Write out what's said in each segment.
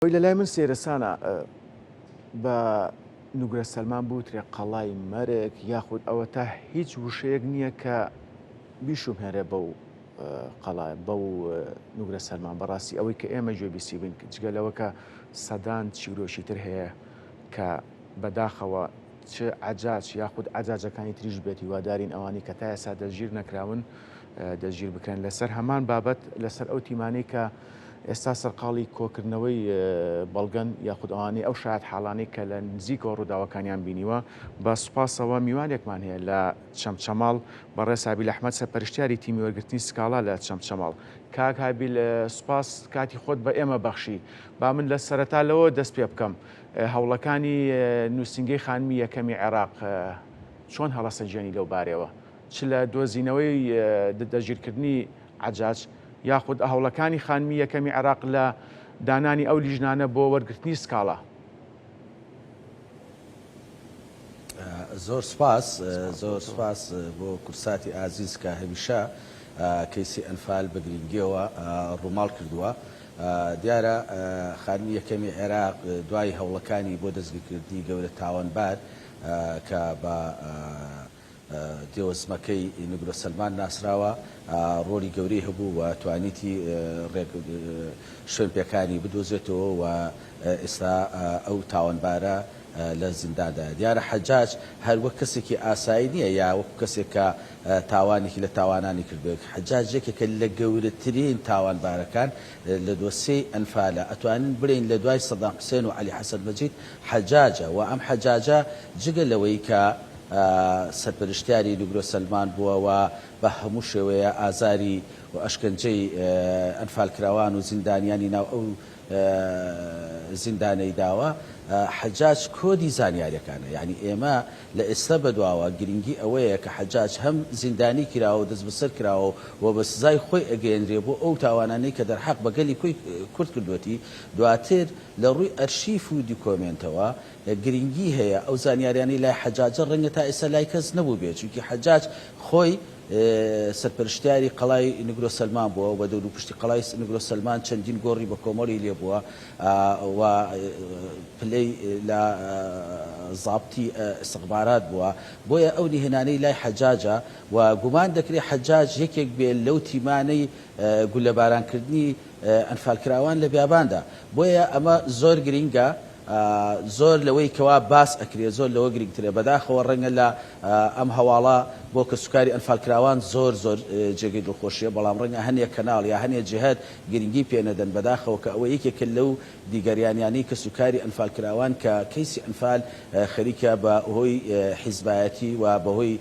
ئەوەی لەلای من سەیرە سانا بە نوگرە سەلمان بوترێ قەڵای مەرگ یاخود ئەوەتا هیچ وشەیەک نییە کە بیشوبهێنرێ بەو قەڵا بەو نوگرە سەلمان بەڕاستی ئەوەی کە ئێمە گوێ بیسی بووین جگە لەوە کە سەدان چیرۆکی تر هەیە کە بەداخەوە چ عەجاج یاخود عەجاجەکانی تریش بێت هیوادارین ئەوانەی کە تا ئێستا دەستگیر نەکراون دەستگیر بکرێن لەسەر هەمان بابەت لەسەر ئەو تیمانەی کە ئێستا سەرقاڵی کۆکردنەوەی بەڵگەن یاخود ئەوانەی ئەو شایەت حاڵانەی کە لە نزیکەوە ڕووداوەکانیان بینیوە بە سوپاسەوە میوانێکمان هەیە لە چەمچەماڵ بەڕێز هابیل ئەحمەد سەرپەرشتیاری تیمی وەرگرتنی سکاڵا لە چەمچەماڵ کاک هابیل سوپاس کاتی خۆت بە ئێمە بەخشی با من لە سەرەتا لەوە دەست پێ بکەم هەوڵەکانی نووسینگەی خانمی یەکەمی عێراق چۆن هەڵەسەنگێنی لەو بارەیەوە؟ چ لە دۆزینەوەی دەستگیرکردنی عەجاج یاخود هەوڵەکانی خانمی یەکەمی عێراق لە دانانی ئەو لیژنانە بۆ وەرگرتنی سکاڵا؟ زۆر سوپاس زۆر سوپاس بۆ کوردساتی ئازیز کە هەمیشە کەیسی ئەنفال بە گرینگیەوە ڕووماڵ کردووە. دیارە خانمی یەکەمی عێراق دوای هەوڵەکانی بۆ دەستگیرکردنی گەورە تاوانبار کە بە دێوەزمەکەی نگرۆ سەلمان ناسراوە، ڕۆڵی گەورەی هەبوو و توانیتی ڕێک شوێنپێکانی بدۆزێتەوە و ئێستا ئەو تاوانبارە لە زینداندایە. دیارە حەجاج هەر وەک کەسێکی ئاسایی نییە یا وەکو کەسێک کە تاوانێکی لە تاوانانی کردبێت. حەجاج یەکێکە لە گەورەترین تاوانبارەکان لە دۆسیەی ئەنفالە. ئەتوانین بڵێین لە دوای سەدام حوسێن و عەلی حەسەن مەجید حەجاجە و ئەم حەجاجە جگە لەوەی کە سەرپەرشتیاری نگرۆ سەلمان بووە و بە هەموو شێوەیە ئازاری و ئەشکەنجەی ئەنفالکراوان و زیندانیانی ناو ئەو زیندانەی داوە، حەجاج کۆدی زانیاریەکانە، یانی ئێمە لە ئێستا بەدواوە گرنگی ئەوەیە کە حەجاج هەم زیندانی کراوە و دەستبەسەر کراوە و بە سزای خۆی ئەگەیەنرێ بۆ ئەو تاوانانەی کە دەرحەق بە گەلی کۆی کورد کردووەتی، دواتر لە ڕووی ئەرشیف و دیکۆمێنتەوە گرنگی هەیە، ئەو زانیاریانەی لای حەجاجە ڕەنگە تا ئێستا لای کەس نەبووبێ، چونکی حەجاج خۆی سەرپەرشتیاری قەڵای نگرۆ سەلمان بووە و دەوروپشتی قەڵای نگرۆ سەلمان چەندین گۆڕی بە کۆمەڵی لێ بووە و پلەی لە زابتی ئیستخبارات بووە، بۆیە ئەو نهێنانەی لای حەجاجە و گومان دەکرێ حەجاج یەکێک بێ لەو تیمانەی گوللەبارانکردنی ئەنفالکراوان لە بیاباندا، بۆیە ئەمە زۆر گرینگە. زۆر لەوەی کەوا باس ئەکرێ زۆر لەوە گرینگترە بەداخەوە ڕەنگە لە ئەم هەواڵە بۆ کەسوکاری ئەنفالکراوان زۆر زۆر جێگەی دڵخۆشیە بەڵام ڕەنگە هەنێ کەناڵ یا هەنێ جیهەت گرنگی پێ نەدەن بەداخەوە کە ئەوە یەکێکە لەو دیگەریانیانەی کەسوکاری ئەنفالکراوان کە کەیسی ئەنفال خەریکە بە هۆی حیزبایەتی و بە هۆی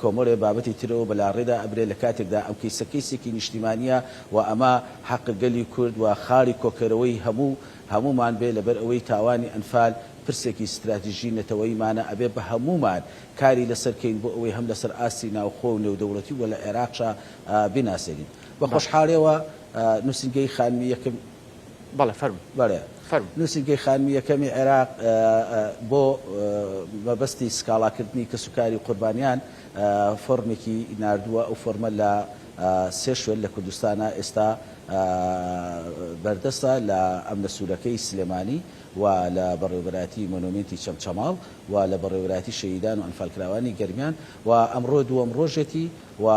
کۆمەڵێ بابەتی ترەوە بە لاڕێدا ئەبرێ لە کاتێکدا ئەم کەیسە کەیسێکی نیشتیمانیە و ئەمە حەقە گەلی کورد و خاڵی کۆکەرەوەی هەموو هەموومان بێ لەبەر ئەوەی تاوانی ئەنفال پرسێکی ستراتیژی نەتەوەییمانە ئەبێ بە هەموومان کاری لەسەر کەین بۆ ئەوەی هەم لەسەر ئاستی ناوخۆ و نێودەوڵەتی و لە عێراقشا بیناسێنین. بە خۆشحاڵیەوە نووسینگەی خانمی یەکەم. بەڵێ فەرموو. بەڵێ. فەرموو. نووسینگەی خانمی یەکەمی عێراق بۆ مەبەستی سکاڵاکردنی کەسوکاری قوربانیان فۆرمێکی ناردووە، ئەو فۆرمە لە سێ شوێن لە کوردستانا ئێستا بەردەستە لە ئەمنە سوورەکەی سلێمانی و لە بەڕێوەبەرایەتی مۆنۆمێنتی چەمچەماڵ و لە بەڕێوەبەرایەتی شەهیدان و ئەنفالکراوانی گەرمیان و ئەمڕۆ دووەم ڕۆژێتی و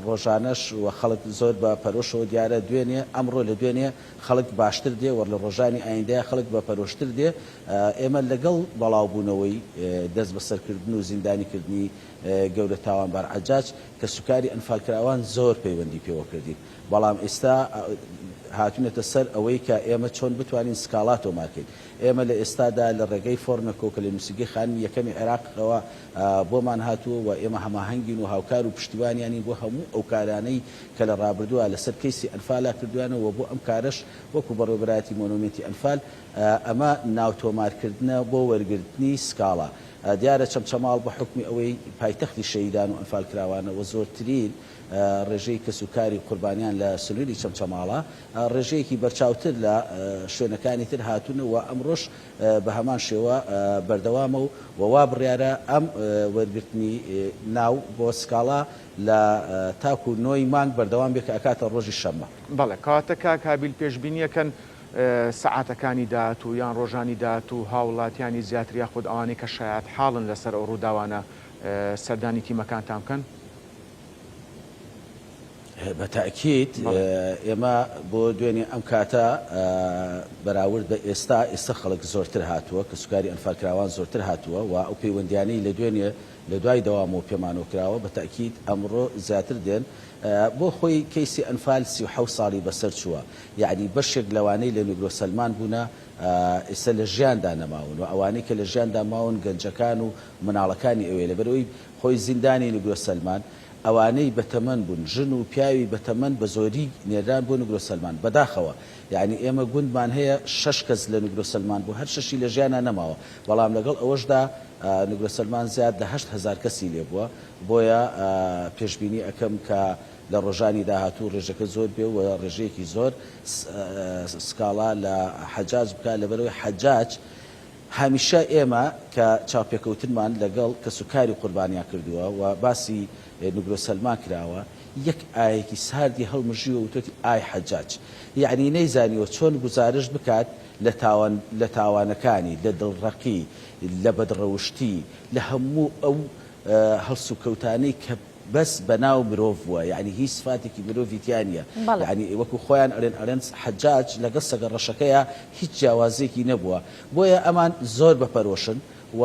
ڕۆژانەش و خەڵک زۆر بە پەرۆشەوە دیارە دوێنێ ئەمڕۆ لە دوێنێ خەڵک باشتر دێ و لە ڕۆژانی ئایندەیا خەڵک بە پەرۆشتر دێ ئێمە لەگەڵ بەڵاوبوونەوەی دەستبەسەرکردن و زیندانیکردنی گەورە تاوانبار عەجاج کەسوکاری ئەنفالکراوان زۆر پەیوەندی پێوەکردین بەڵام ئیستا هاتوینەتە سەر ئەوەی کە ئێمە چۆن بتوانین سکاڵا تۆمار کەین. ئێمە لە ئێستادا لە ڕێگەی فۆرمێکەوە کە لە نووسینگەی خانمی یەکەمی عێراقەوە بۆمان هاتووە و ئێمە هەماهەنگین و هاوکار و پشتیوانیانین بۆ هەموو ئەو کارانەی کە لە ڕابردووە لەسەر کەیسی ئەنفالا کردوویانە و بۆ ئەم کارەش وەکو بەڕێوەبەرایەتی مۆنۆمێنتی ئەنفال ئەمە ناوتۆمارکردنە بۆ وەرگرتنی سکاڵا. دیارە چەمچەماڵ بە حوکمی ئەوەی پایتەختی شەهیدان و ئەنفالکراوانە و زۆرترین ڕێژەی کەسوکاری قوربانیان لە سنووری چەمچەماڵە ڕێژەیەکی بەرچاوتر لە شوێنەکانی تر هاتوون و ئەمڕۆش بە هەمان شێوە بەردەوامە و وا بڕیارە ئەم وەرگرتنی ناو بۆ سکاڵا لە تاکوو نۆی مانگ بەردەوام بێت کە ئەکاتە ڕۆژی شەممە. بەڵێ کەواتە کاک هابیل پێشبینیەکەن. سەعاتەکانی داهاتوو یان ڕۆژانی داهاتوو هاوڵاتیانی زیاتر یاخود ئەوانەی کە شایەتحاڵن لەسەر ئەو ڕووداوانە سەردانی تیمەکانتان بکەن؟ بە تەئکید ئێمە بۆ دوێنێ ئەم کاتە بەراورد بە ئێستا، ئێستا خەڵک زۆرتر هاتووە، کەسوکاری ئەنفالکراوان زۆرتر هاتووە و ئەو پەیوەندیانەی لە دوێنێ لە دوای دەوامەوە پێمانەوە کراوە بە تەئکید ئەمڕۆ زیاتر دێن. بۆ خۆی کەیسی ئەنفال 37 ساڵی بەسەر چووە، یەعنی بەشێک لەوانەی لە نوگرۆ سەلمان بوونە ئێستا لە ژیاندا نەماون و ئەوانەی کە لە ژیاندا ماون گەنجەکان و مناڵەکانی ئەوێ لەبەرئەوەی خۆی زیندانی نوگرۆ سەلمان ئەوانەی بەتەمەن بوون ژن و پیاوی بەتەمەن بەزۆری نێرران بۆ نوگرۆ سەلمان بەداخەوە یەعنی ئێمە گوندمان هەیە شەش کەس لە نوگرۆ سەلمان بوو هەر شەشی لە ژیانا نەماوە بەڵام لەگەڵ ئەوەشدا نوگرۆ سەلمان زیاد لە 8000 کەسی لێ بووە بۆیە پێشبینی ئەکەم کە لە ڕۆژانی داهاتوو ڕێژەکە زۆر بێ و ڕێژەیەکی زۆر سکاڵا لە حەجاج بکا لەبەرئەوەی حەجاج هەمیشە ئێمە کە چاوپێکەوتنمان لەگەڵ کەسوکاری قوربانیان کردووە و باسی نوگرۆ سەلمان کراوە، یەک ئایەکی ساردی هەڵمژیوە وتوەتی ئای حەجاج. یەعنی نەیزانیوە چۆن گوزارشت بکات لە تاوان لە تاوانەکانی، لە دڵڕەقی، لە بەدڕەوشتی، لە هەموو ئەو هەڵسوکەوتانەی کە بەس بەناو مرۆڤ بووە یەعنی هیچ سفاتێکی مرۆڤی تیا نیە بەڵێ. یەعنی وەکو خۆیان ئەڵێن ئەڵێن حەجاج لەگەڵ سەگە ڕەشەکەیا هیچ جیاوازیەکی نەبووە بۆیە ئەمان زۆر بەپەرۆشن و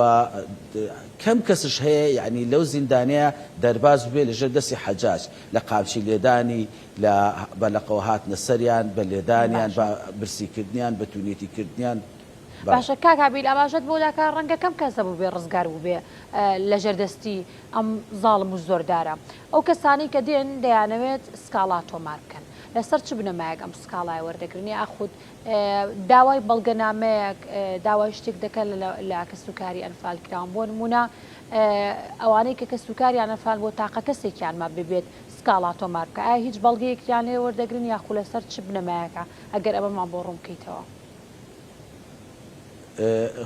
کەم کەسش هەیە یەعنی لەو زیندانەیا دەرباز ببێ لەژێر دەستی حەجاج لە قامچی لێدانی لە بە لەقەوە هاتنە سەریان بە لێدانیان باشە. بە برسی کردنیان بە تونێتی کردنیان بەڵێ. باشە کاک هابیل ئاماژەت بۆ دا کە ڕەنگە کەم کەس هەبووبێ ڕزگار بووبێ لەژێر دەستی ئەم زاڵم و زۆردارە. ئەو کەسانەی کە دێن دەیانەوێت سکاڵا تۆمار بکەن لەسەر چ بنەمایەک ئەم سکاڵایە وەردەگرن یاخود داوای بەڵگەنامەیەک داوای شتێک دەکەن لە کەسوکاری ئەنفالکراون بۆ نمونە ئەوانەی کە کەسوکاریان ئەنفال بۆ تاقە کەسێکیان ما ببێت سکاڵا تۆمار بکە ئایا هیچ بەڵگەیەکیان لێ وەردەگرن یاخو لەسەر چ بنەمایەکە ئەگەر ئەمەمان بۆ ڕوون بکەیتەوە.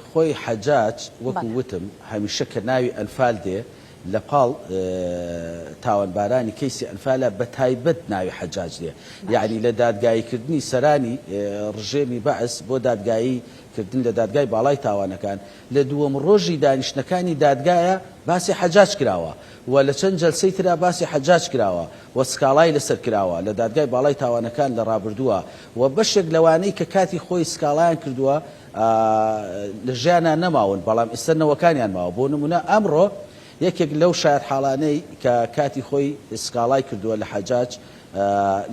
خۆی حەجاج وەکو وتم هەمیشە کە ناوی ئەنفال دێ لە پاڵ تاوانبارانی کەیسی ئەنفالە بە تایبەت ناوی حەجاج دێ یەعنی لە دادگایی کردنی سەرانی ڕژێمی بەعس بۆ دادگایی کردن لە دادگای باڵای تاوانەکان لە دووەم ڕۆژی دانیشتنەکانی دادگایە باسی حەجاج کراوە و لە چەند جەلسەی ترا باسی حەجاج کراوە و سکاڵای لەسەر کراوە لە دادگای باڵای تاوانەکان لە ڕابردووە و بەشێک لەوانەی کە کاتی خۆی سکاڵایان کردووە لە ژیانا نەماون بەڵام ئیستا نەوەکانیان ماوە بۆ نمونە ئەمڕۆ یەکێک لەو شایەتحاڵانەی کە کاتی خۆی سکاڵای کردووە لە حەجاج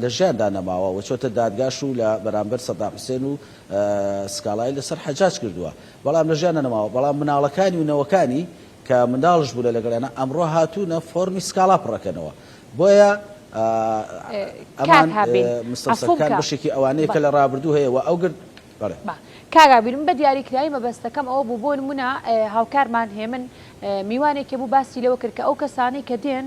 لە ژیاندا نەماوە و چۆتە دادگاش و لە بەرامبەر سەدام حسێن و سکاڵای لەسەر حەجاج کردووە بەڵام لە ژیاندا نەماوە بەڵام مناڵەکانی و نەوەکانی کە منداڵش بوونە لەگەڵیانە ئەمڕۆ هاتوونە فۆرمی سکاڵا پڕەکەنەوە بۆیە کاک ئەمان هابیل عەفوم مستەوسەفکان کە بەشێکی ئەوانەیە کە بەڵێ. لە ڕابردوو هەیە و ئەو گرد بەڵێ. با کاک هابیل من بە دیاریکراوی مەبەستەکەم ئەوە بوو بۆ نمونە هاوکارمان هێمن میوانێکی بوو باسی لەوە کرد کە ئەو کەسانەی کە دێن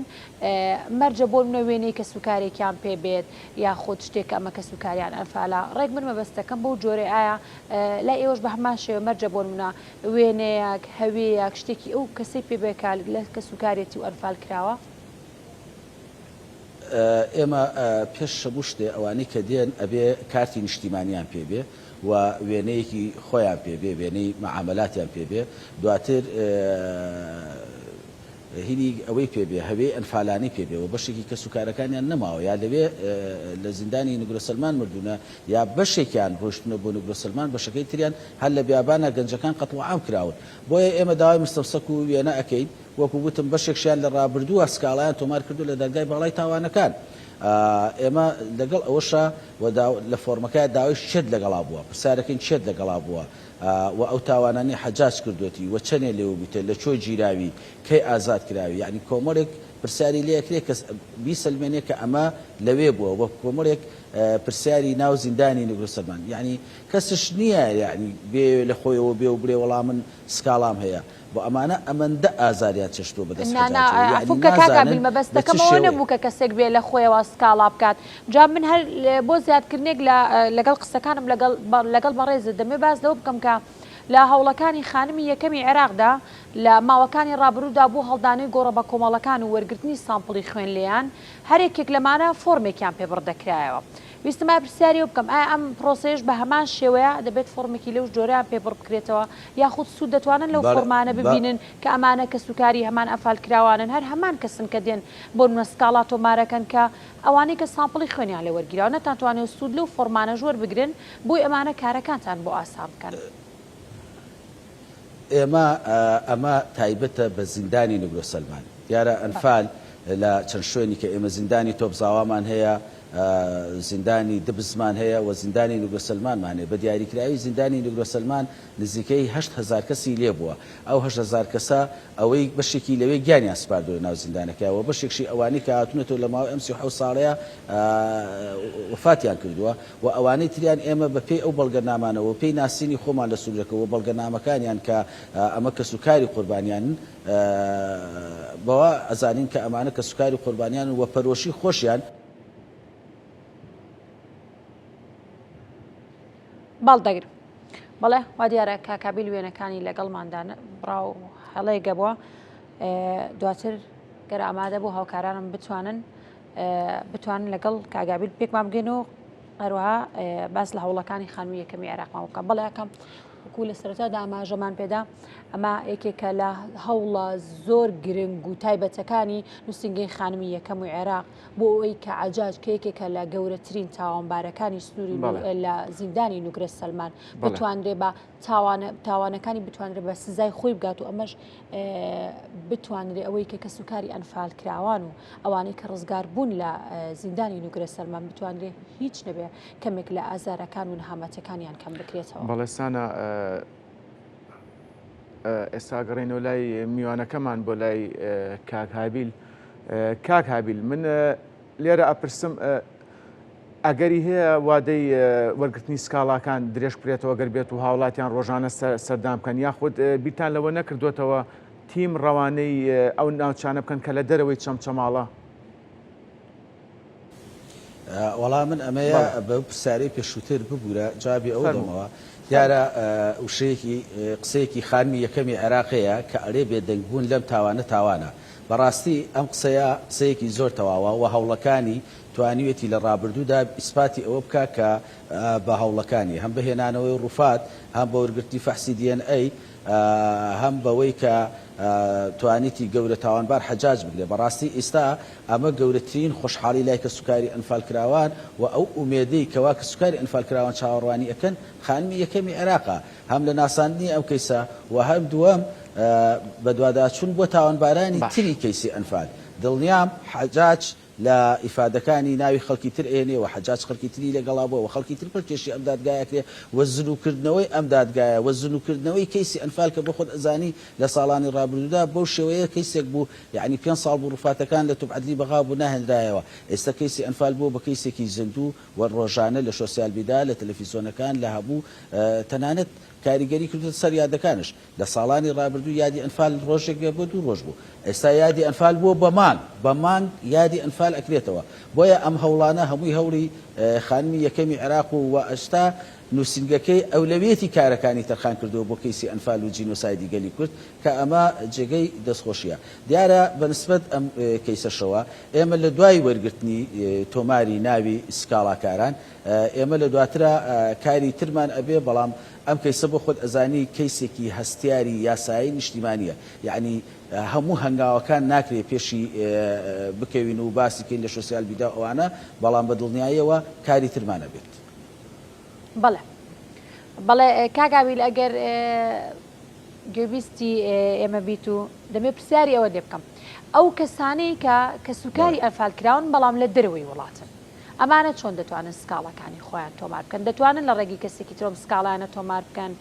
مەرجە بۆ نمونە وێنەی کەسوکارێکیان پێ بێت یاخود شتێک کە ئەمە کەسوکاریان ئەنفالە ڕێک من مەبەستەکەم بەو جۆرەی ئایا لای ئێوەش بە هەمان شێوە مەرجە بۆ نمونە وێنەیەک، هەوێیەک، شتێکی ئەو کەسەی پێ بێ کە لە کەسوکارێتی و ئەنفال کراوە؟ ئێمە پێش هەموو شتێ ئەوانەی کە دێن ئەبێ کارتی نیشتیمانیان پێ بێ و وێنەیەکی خۆیان پێ بێ، وێنەی مەعامەلاتیان پێ بێ، دواتر هینی ئەوەی پێ بێ، هەوێی ئەنفالانەی پێ بێ و بەشێکی کەسوکارەکانیان نەماوە یا لەوێ لە زیندانی نوگرە سەلمان مردوونە یا بەشێکیان ڕۆیشتوونە بۆ نوگرە سەلمان بەشەکەی تریان هەر لە بیابانا گەنجەکان قەتڵوعام کراون بۆیە ئێمە داوای مستەمسەک و وێنە ئەکەین وەکو وتم بەشێکشیان لە ڕابردووە سکاڵایان تۆمار کردووە لە دادگای باڵای تاوانەکان ئێمە لەگەڵ ئەوەشا و لە فۆرمەکەیا داوای چێت لەگەڵا بووە پرسیارەکەین چێت لەگەڵا بووە و ئەو تاوانانەی حەجاج کردووەتی و چەنێ لێوە بوویتە لە کوێ گیراوی کەی ئازاد کراوی یەعنی کۆمەڵێک پرسیاری لێ ئەکرێ کە بیسەلمێنێ کە ئەمە لەوێ بووە وە کۆمەڵێک پرسیاری ناو زیندانی نگرۆ سەلمان یەعنی کەسش نییە یەعنی بێ لە خۆیەوە بێ و بڵێ وەڵا من سکاڵام هەیە بۆ ئەمانە ئەمەندە ئازاریان چەشتووە بەدەست نا نا حەجاجەوە یەعنی عەفوم کە کاک نازانن ئابیل بە چ مەبەستەکەم ئەوە شێوەیەک. نەبوو کە کەسێک بێ لە خۆیەوە سکاڵا بکات جا من هەر بۆ زیادکردنێک لە لەگەڵ قسەکانم لەگەڵ لەگەڵ بەڕێزت دەمەوێ باس لەوە بکەم کە لە هەوڵەکانی خانمی یەکەمی عێراقدا لە ماوەکانی ڕابروودا بۆ هەڵدانەوەی گۆڕە بەکۆمەڵەکان و وەرگرتنی سامپڵی خوێن لێیان هەر یەکێک لەمانە فۆرمێکیان پێ بڕ دەکرایەوە. ویستم ئایا پرسیاری ئەو بکەم ئایا ئەم پرۆسەیەش بە هەمان شێوەیە دەبێت فۆرمێکی لەو جۆرەیان پێ پڕ بکرێتەوە یاخود سوود دەتوانن لەو فۆرمانە ببینن کە ئەمانە کەسوکاری هەمان ئەنفالکراوانن هەر هەمان کەسن کە دێن بۆ نمونە سکاڵا تۆمارەکەن کە ئەوانەی کە سامپڵی خوێنیان لێ وەرگیراوە نەتانتوانیوە سوود لەو فۆرمانەش وەربگرن بۆی ئەمانە کارەکانتان بۆ ئاسان بکەن. ئێمە ئەمە تایبەتە بە زیندانی نگرۆ سەلمان. دیارە ئەنفال لە چەند شوێنی کە ئێمە زیندانی تۆپزاوامان هەیە، زیندانی دبزمان هەیە و زیندانی نگرۆ سەلمانمان هەیە. بە دیاریکراوی زیندانی نگرۆ سەلمان نزیکەی 8000 کەسی لێ بووە. ئەو 8000 کەسە ئەوەی بەشێکی لەوێ گیانیان سپاردووە لە ناو زیندانەکە و بەشێکشی ئەوانەی کە هاتوونەتەوە لە ماوەی ئەم 37 ساڵەیە وەفاتیان کردووە. و ئەوانەی تریان ئێمە بە پێی ئەو بەڵگەنامانە و پێی ناسینی خۆمان لە سنوورەکە و بەڵگەنامەکانیان کە ئەمە کەسوکاری قوربانیانن بەوە ئەزانین کە ئەمانە کەسوکاری قوربانیانن و پەرۆشی خۆشیان. باڵ دەگرم. بەڵێ وا دیارە کاک هابیل وێنەکانی لەگەڵماندا بڕاو هەڵەیەک بووە دواتر گەر ئامادە بوو هاوکارانم بتوانن بتوانن لەگەڵ کاک هابیل پێکمان بگەن و هەروەها باس لە هەوڵەکانی خانمی یەکەمی عێراقمان بکەم بەڵێ ئەکەم وەکو لە سەرەتادا ئاماژەمان پێدا ئەمە یەکێکە لە هەوڵە زۆر گرنگ و تایبەتەکانی نووسنگەی خانمی یەکەم و عێراق بۆ ئەوەی کە عجاج کە یەکێکە لە گەورەترین تاوانبارەکانی سنووری لە زیندانی نوگرە سەلمان بتوانرێ بە تاوانەکانی بتوانرێت بە سزای خۆی بگات و ئەمەش بتوانرێ ئەوەی کە کەسوکاری ئەنفالکراوان و ئەوانەی کە ڕزگار بوون لە زیندانی نوگرە سەلمان بتوانرێ هیچ نەبێ کەمێک لە ئازارەکان و نەهامەتەکانیان کەم بکرێتەوە. بەڵێ سانا ئێستا گەڕێنەوە لای میوانەکەمان بۆ لای کاک هابیل کاک هابیل من لێرە ئەپرسم ئەگەری هەیە وادەی وەرگرتنی سکاڵاکان درێژ بکرێتەوە گەر بێت و هاوڵاتیان ڕۆژانە سەردان بکەن یاخود بیرتان لەوە نەکردوێتەوە تیم ڕەوانەی ئەو ناوچانە بکەن کە لە دەرەوەی چەمچەماڵە؟ وەڵا من ئەمەیە بە پرسیارەی پێشووتر ببوورە جوابی ئەو دەمەوە دیارە وشەیەکی قسەیەکی خانمی یەکەمی عێراقەیە کە ئەرێ بێدەنگبوون لەم تاوانە تاوانە بەڕاستی ئەم قسەیە قسەیەکی زۆر تەواوە و هەوڵەکانی توانیویەتی لە ڕابردوودا ئیسپاتی ئەوە بکا کە بە هەوڵەکانی هەم بە هێنانەوەی ڕوفات، هەم بە وەرگرتنی فەحسی دی ئێن ئەی، هەم بەوەی کە توانیتی گەورە تاوانبار حەجاج بگرێ. بەڕاستی ئیستا ئەمە گەورەترین خۆشحاڵی لای کەسوکاری ئەنفالکراوان و ئەو ئومێدەی کەوا کەسوکاری ئەنفالکراوان چاوەڕوانی ئەکەن خانمی یەکەمی عێراقە هەم لە ناساندنی ئەم کەیسە و هەم دووەم بەدواداچوون بۆ تاوانبارانی تری کەیسی ئەنفال. دڵنیام حەجاج لە ئیفادەکانی ناوی خەڵکی تر ئەیەنێ و حەجاج خەڵکی تری لەگەڵا بووە و خەڵکی تر پەلکێشی ئەم دادگایە ئەکرێ و زنووکردنەوەی ئەم دادگایە و زنووکردنەوەی کەیسی ئەنفال کە بۆ خۆت ئەزانی لە ساڵانی ڕابردوودا بەو شێوەیە کەیسێک بوو یەعنی پێنج ساڵ بوو ڕوفاتەکان لە توب عەدلی بەغا بوو ناهێنرایەوە ئێستا کەیسی ئەنفال بووە بە کەیسێکی زیندوو و ڕۆژانە لە شۆسیال میدا لە تەلەفیزۆنەکان لە هەموو تەنانەت کاریگەری کردووتە سەر یادەکانش. لە ساڵانی ڕابردوو یادی ئەنفال ڕۆژێک بێ بۆ دوو ڕۆژ بوو، ئێستا یادی ئەنفال بووە بە مانگ، بە مانگ یادی ئەنفال ئەکرێتەوە، بۆیە ئەم هەوڵانە هەمووی هەوڵی خانمی یەکەمی عێراق و وە ئەشتا نووسینگەکەی ئەولەویەتی کارەکانی تەرخان کردووە بۆ کەیسی ئەنفال و جینۆسایدی گەلی کورد کە ئەمە جێگەی دەستخۆشیە. دیارە بە نسبەت ئەم کەیسەشەوە ئێمە لە دوای وەرگرتنی تۆماری ناوی سکاڵاکاران ئێمە لە دواترا کاری ترمان ئەبێ بەڵام ئەم کەیسە بۆ خۆت ئەزانی کەیسێکی هەستیاری یاسایی نیشتیمانیە یەعنی هەموو هەنگاوەکان ناکرێ پێشی بکەوین و باسی کەین لە شۆسیال میدیا و ئەوانە بەڵام بە دڵنیاییەوە کاری ترمان ئەبێت. بەڵێ بەڵێ کاک ئاویل ئەگەر گوێبیستی ئێمە بیت و دەمێ پرسیاری ئەوە لێ بکەم ئەو کەسانەی کە کەسوکاری ئەنفال کراون بەڵام لە دەرەوەی وڵاتن ئەمانە چۆن دەتوانن سکاڵاکانی خۆیان تۆمار بکەن؟ دەتوانن لە ڕێگەی کەسێکی ترەوە ئەم سکاڵایانە تۆمار بکەن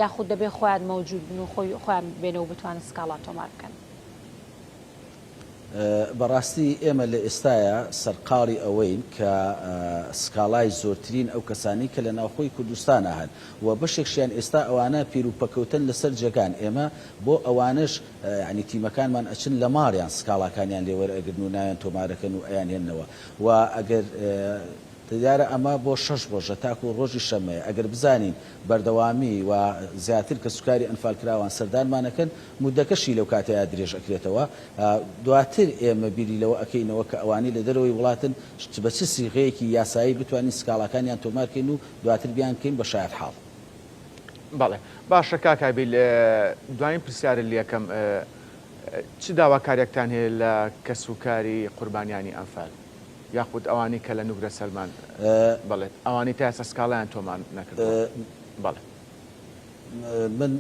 یاخود دەبێت خۆیان مەوجود بن و خۆی خۆیان بێنەوە و بتوانن سکاڵا تۆمار بکەن؟ بەڕاستی ئێمە لە ئێستایا سەرقاڵی ئەوەین کە سکاڵای زۆرترین ئەو کەسانەی کە لە ناوخۆی کوردستانا هەن و بەشێکشیان ئێستا ئەوانە پیر و پەکەوتەن لەسەر جێگان ئێمە بۆ ئەوانەش یانی تیمەکانمان ئەچن لە ماڵیان سکاڵاکانیان لێ وەرئەگرن و ناویان تۆمارەکەن و ئەیانهێننەوە و ئەگەر. دیارە ئەمە بۆ شەش ڕۆژە تاکو ڕۆژی شەممەیە، ئەگەر بزانین بەردەوامی و زیاتر کەسوکاری ئەنفالکراوان سەردانمان ئەکەن، موددەکەشی لەو کاتەیا درێژ ئەکرێتەوە، دواتر ئێمە بیری لەوە ئەکەینەوە کە ئەوانەی لە دەرەوەی وڵاتن بە چ سیغەیەکی یاسایی بتوانین سکاڵاکانیان تۆمار کەین و دواتر بیانکەین بە شایەتحاڵ. بەڵێ باشە کاک هابیل دواین پرسیارت لێکەم چ داواکاریەکتان هەیە لە کەسوکاری قوربانیانی ئەنفال یاخود ئەوانەی کە لە نوگرە سەلمان بەڵێ ئەوانەی تا ئێستا سکاڵایان تۆمار نەکردووە بەڵێ. من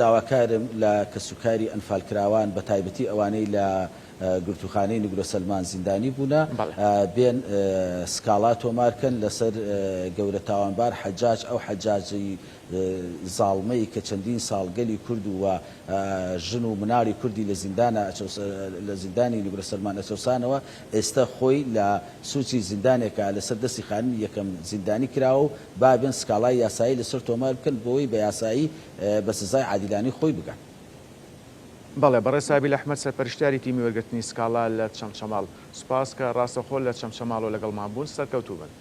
داواکارم لە کەسوکاری ئەنفالکراوان بە تایبەتی ئەوانەی لە گرتووخانەی نوگرە سەلمان زیندانی بوونە بێن سکاڵا تۆمار کەن لەسەر گەورە تاوانبار حەجاج ئەو حەجاجی زاڵمەی کە چەندین ساڵ گەلی کورد و ژن و مناڵی کوردی لە زیندانا لە زیندانی نوگرە سەلمان ئەچەوسانەوە ئێستە خۆی لە سوچی زیندانێکا لەسەر دەستی خانمی یەکەم زیندانی کراوە و با بێن سکاڵای یاسایی لەسەر تۆمار بکەن بۆی بە یاسایی بە سزای عادیلانەی خۆی بگات. بەڵێ، بەڕێز سابیل ئەحمەد سەرپەرشتیاری تیمی وەرگرتنی سکاڵا لە چەمچەماڵ، سوپاس کە ڕاستەوخۆ لە چەمچەماڵەوە لەگەڵمان بوون، سەرکەوتوو بن.